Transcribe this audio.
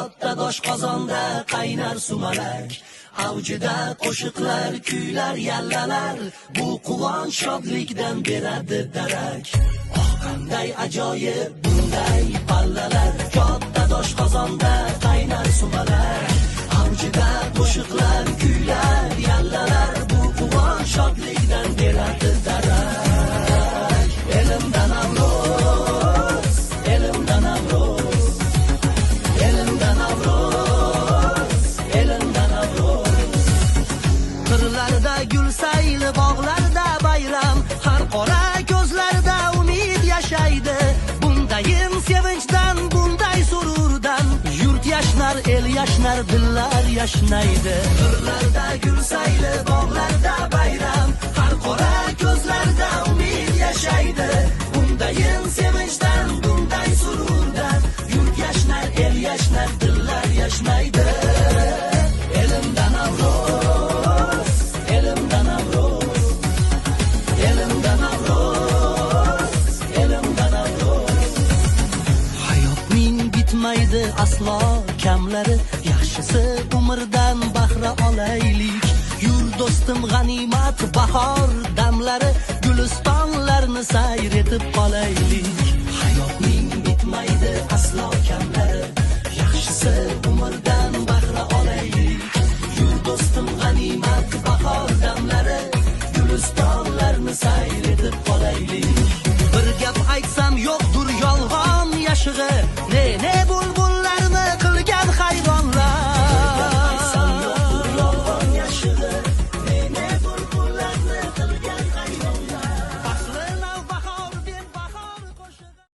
Katta doshqozonda qaynar sumalak, avjida qo'shiqlar, kuylar, yallalar, bu quvonch shodlikdan beradi darak. Oh, qanday ajoyib bunday pallalar. Katta doshqozonda qaynar sumalak, avjida qo'shiqlar, kuylar, yallalar, bu quvonch shodlikdan beradi darak. Elimda Navro'z, elimda Navro'z, elimda Navro'z, elimda Navro'z. Qirlarda gul sayli, bog'larda bayram, har qora ko'zlarda umid yashaydi. Bundayin sevinchdan, bunday sururdan yurt yashnar, el yashnar, dillar yashnaydi. Qirlarda gul sayli, bog'larda bayram, har qora ko'zlarda umid yashaydi. Bundayin sevinchdan, bunday sururdan yurt yashnar, el yashnar, dillar yashnaydi. Elimda Navro'z, elimda Navro'z, elimda Navro'z, elimda Navro'z. Hayotning bitmaydi aslo kamlari, yaxshisi umrdan bahra olaylik. Yur, do'stim, g'animat bahor damlari, gulistonlarni sayr etib qolaylik. Hayotning bitmaydi aslo kamlari, yaxshisi umrdan bahra olaylik. Yur, do'stim, g'animat bahor damlari, gulistonlarni sayr etib qolaylik. Bir gap aytsam, yo'qdur yolg'on yashig'i.